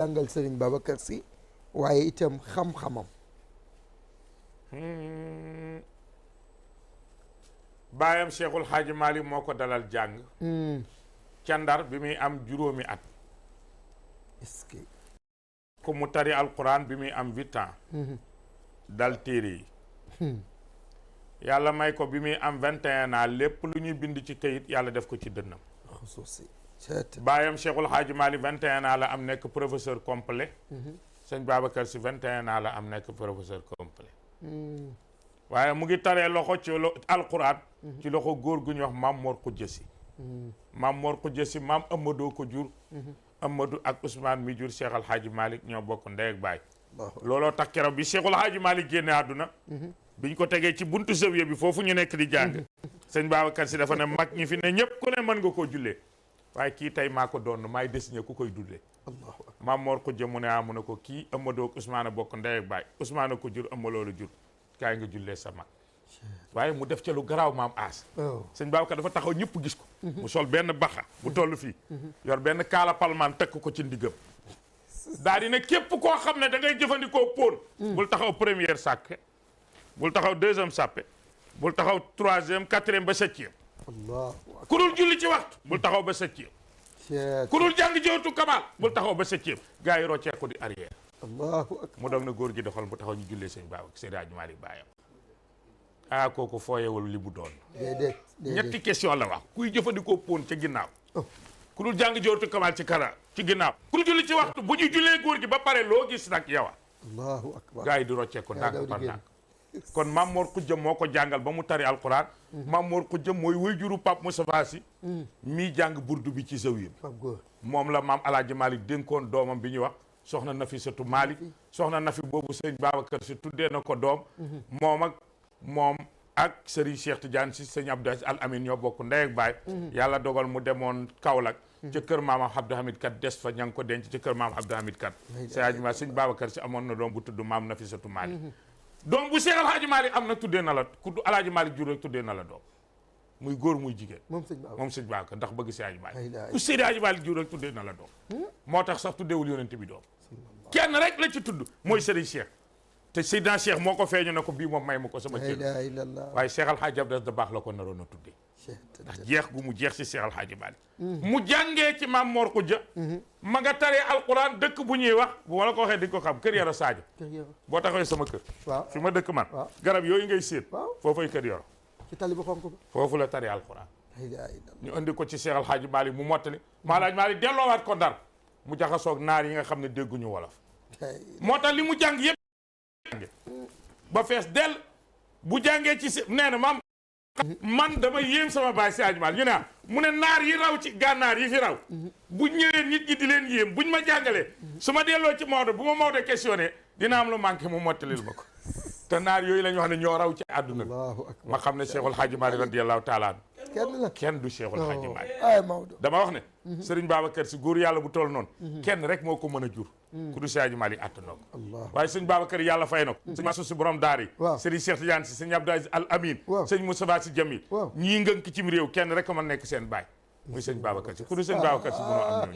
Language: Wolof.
jàngal Serigne Babacar Sy waaye itam xam-xamam. baayam Cheikhul Hadji Malick moo ko dalal jàng. ca Ndar bi muy am juróomi at. est-ce que. ku mu tari alquran bi muy am 8 ans. dal téere yi. yàlla may ko bi muy am 21 ans lépp lu ñuy bind ci kayit yàlla def ko ci dënnam. baayam Cheikhul Hadji Malick 21 ans la am nekk professeur complet. sëñ Babacar Sy 21 ans la am nekk professeur complet. waaye mu ngi taree loxo ci alquran. ci loxo góor gu ñuy wax maam Mor Khoudia Sy. maam Mor Khoudia Sy maam Amadou ko jur. Amadou ak Ousmane mi jur Cheikh Al Hadji Malick ñoo bokk ndey ak baay. looloo tax keroog bi Cheikhul Hadji Malick génne àdduna. biñ ko tegee ci buntu zawiya bi foofu ñu nekk di jàng. sëñ Babacar Sy dafa ne mag ñi fi ne ñëpp ku ne mën nga koo jullee. waaye kii tey maa ko doon maay désigné ku koy dullee. maam Mor Khoudia mu ne mu ne ko kii Amadou ak Ousmane bokk ndey ak baay Ousmane ko jur Amadou la jur kaay nga jullee sa mag. waaye mu def ca lu garaaw maam aas. sëñ Babacar dafa taxaw ñëpp gis ko. mu sol benn baxa bu toll fii. yor benn kaala palmaan tekk ko ci ndigam. daal di ne képp koo xam ne da ngay jëfandikoo póon. bul taxaw première sàppe. bul taxaw deuxième sàppe. bul taxaw troisième quatrième ba septième. ku dul julli ci waxtu. bul taxaw ba septième. ku dul jàng jootu kamal. bul taxaw ba septième. gars yi roccee ko di arrière. mu doog na góor gi doxal mu taxaw ñu jullee sëñ Babacar Seydi Hadji Malick baayam. kooku fooyewul li mu doon. ñetti question la wax kuy jëfandikoo póon ca ginnaaw. ku dul jàng jootu kamal ci kara ci ginnaaw. ku dul julli ci waxtu bu ñu jullee góor gi ba pare loo gis nag yow. allahu akbar gars yi di roccee ko ndànk par ndànk. kon Maam Mor Khoudia moo ko jàngal ba mu tari alquran. Maam Mor Khoudia mooy wayjuru Pape Moustapha Sy mii jàng burdu bi ci zawiya moom la maam Alaaji Malick dénkoon doomam bi ñuy wax soxna Nafisatu Malick soxna Nafi boobu sëñ Babacar Sy tuddee na ko doom moom ak Serigne Cheikh Tidiane Sy sëñ Abdou Aziz Al Amin ñoo bokk ndey ak baay. yàlla dogal mu demoon Kaolack ca kër maam Abdou Hamid Kat des fa ña ngi ko denc ca kër maam Abdou Hamid Kat sëñ Babacar Sy amoon na doom bu tudd maam Nafisatu Malick doom bu Cheikh Al Hadji Malick am na tuddee na la ku Alaaji Malick jur rek tuddee na la doom muy góor muy jigéen moom sëñ Babacar ndax bëgg Seydi Hadji Malick ku Seydi Hadji Malick jur rek tuddee na la doom moo tax sax tuddeewul yonent bi doom kenn rek la ci tudd mooy Serigne Cheikh te Seydina Cheikh moo ko feeñu ne ko bii moom may ma ko sama cër waaye Cheikh Al Hadji Abdou da baax la ko naroon a tuddee ndax jeex gu mu jeex ci Cheikh Al Hadji Malick mu jàngee ci Maam Mor Khoudia ma nga taree alquran dëkk bu ñuy wax bu wala ko waxee di ko xam kër Yoro Sadio boo taxawee sama kër fi ma dëkk man garab yooyu ngay séen foofay kër Yoro ci tali bu xonk ba foofu la taree alquran ñu andi ko ci Cheikh Al Hadji Malick mu mottali Maam Alaaji Malick delloowaat ko Ndar mu jaxasoog naar yi nga xam ne dégguñu wolof moo tax li mu jàng yëpp ba fees del bu jàngee ci nee na maam man dama yéem sama baay si Hadji Malick ñu ne mu ne naar yi raw ci gànnaar yi fi raw buñ ñëwee nit ñi di leen yéem buñ ma jàngalee su ma delloo ci Maodo bu ma Maodo questionné dina am lu manqué mu mottalil ma ko te naar yooyu la ñu wax ne ñoo raw ci àdduna bi ma xam ne Cheikhul Hadji Malick radiyallahu taala kenn du Cheikhul Hadji Malick dama wax ne Serigne Babacar Sy góor yàlla bu toll noonu kenn rek moo ko mën a jur ku du Seydi Hadji Malick attanoo ko waaye sëñ Babacar yàlla fay na ko sëñ Mansour Sy borom daar yi Serigne Cheikh Tidiane Sy sëñ Abdou Aziz Al Amin sëñ Moustapha Sy Jamil ñii ngënk cim réew kenn rek ma nekk seen baay muy sëñ Babacar Sy ku du sëñ Babacar Sy bu noo am